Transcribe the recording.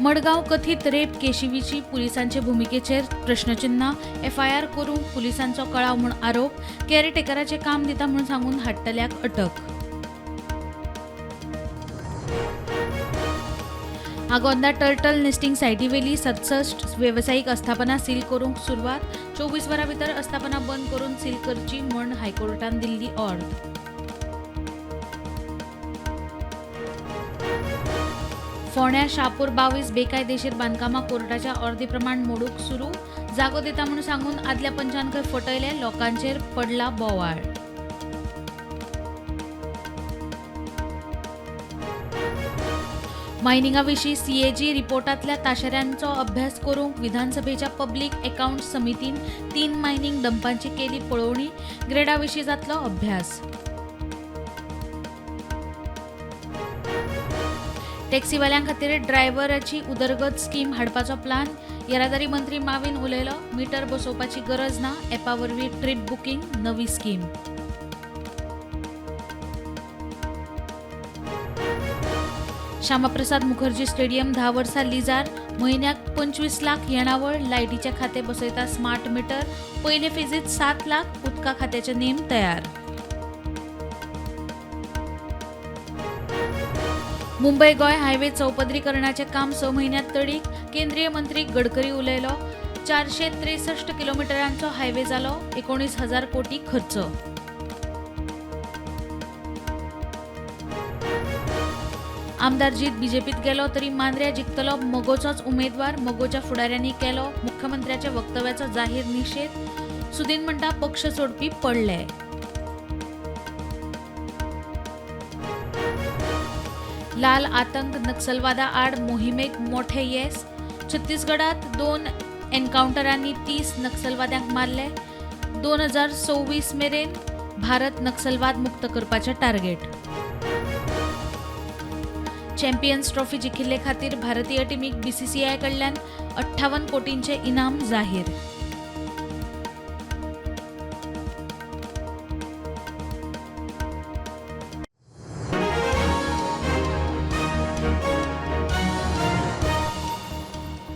Madgaon कथीत rape केशीविशीं पुलिसांचे भुमिकेचेर प्रश्नचिन्ह. FIR करूंक पुलिसांचो कळाव म्हूण आरोप. केअरटेकराचें काम दिता म्हूण सांगून हाडटल्याक अटक. आगोंदा टर्टल नेस्टिंग सायटीवेली 67 वेवसायीक आस्थापनां सील करूंक सुरवात. 24 वरां भितर आस्थापनां बंद करून सील करची म्हूण हायकोर्टान दिल्ली ऑर्द. फोंड्या शापूर 22 बेकायदेशीर बांदकामां कोर्टाच्या ऑर्दी प्रमाण मोडूंक सुरू. जागो दिता म्हूण सांगून आदल्या पंचान खंय फटयले, लोकांचेर पडला बोवाळ. मायनिंगा विशीं सीएजी रिपोर्टांतल्या ताशेऱ्यांचो अभ्यास करूंक विधानसभेच्या पब्लीक अकावंट्स समितीन 3 मायनिंग डंपांची केली पळोवणी. ग्रेडा विशीं जातलो अभ्यास. टॅक्सीवाल्यां खातीर ड्रायव्हराची उदरगत स्कीम हाडपाचो प्लान. येरादारी मंत्री माविन उलयलो. मिटर बसोवपाची गरज ना, एपा वरवीं ट्रीप बुकींग नवी स्कीम. श्यामाप्रसाद मुखर्जी स्टेडियम 10 वर्सां लिजार, म्हयन्याक 25 लाख येणावळ. लायटीचें खातें बसयता स्मार्ट मिटर. पयले फेजीत 7 लाख. उदका खात्याचे नेम तयार. मुंबय गोंय हायवे चौपदरीकरणाचें काम 6 म्हयन्यांत तडीक. केंद्रीय मंत्री गडकरी उलयलो. 463 किलोमिटरांचो हायवे जालो, 19,000 कोटी खर्च. आमदार जीत बीजेपीत गेलो तरी मांद्र्या जिखतलो मगोचोच उमेदवार. मगोच्या फुडाऱ्यांनी केलो मुख्यमंत्र्याच्या वक्तव्याचो जाहीर निशेध. सुदीन म्हणटा पक्ष सोडपी पडले. लाल आतंक नक्सलवादा आड मोहिमेक मोठे येस. छत्तीसगडात 2 एन्कावंटरांनी 30 नक्सलवाद्यांक मारले. 2026 मेरेन भारत नक्सलवाद मुक्त करपाचें टार्गेट. चॅम्पियन्स ट्रॉफी जिखिल्ले खातीर भारतीय टिमीक बीसीसीआय कडल्यान 58 कोटींचे इनाम जाहीर.